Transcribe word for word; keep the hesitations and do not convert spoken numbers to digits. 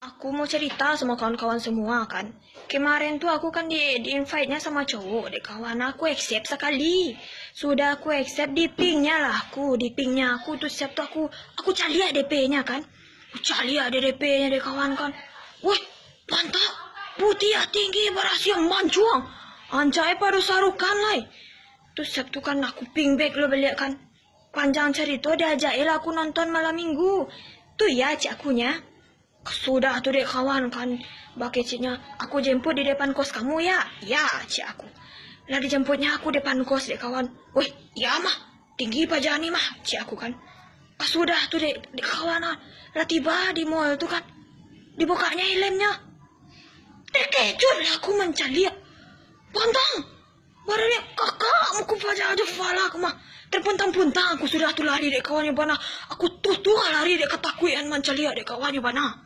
Aku mau cerita sama kawan-kawan semua kan. Kemarin tu aku kan di, di invite-nya sama cowok dek kawan. Aku accept sakali. Sudah aku accept, di ping-nya lah aku, di ping-nya aku tu siap tu aku, aku caliak D P-nya kan. Aku caliak dek D P-nya dek kawan kan. Weh, pantak, putiah, tinggi, barasiah, mancuang. Ancai pado sarukan lai. Tu siap tu kan aku ping back lo baliak kan. Panjang carito, diajak lah aku nonton malam minggu. Tu ya, cek aku nya. Sudah tu dek kawan kan, bakeceknya, "Aku jemput di depan kos kamu ya?" "Ya," cek aku. Lah dijemputnya aku depan kos dek kawan. "Weh, iya mah, tinggi paja ni mah," cek aku kan. Ah, sudah tu dek, dek kawan ah, lah tiba di mall tu kan. Dibukaknya helmnya. Terkejut lah aku mancaliak. Pantang! Baraniak kakak muko paja aja pala aku mah. Terpuntang-puntang aku sudah tu lari dek kawan yang bana. Aku tutuah lari dek katakuikan mancaliak dek kawan yang bana.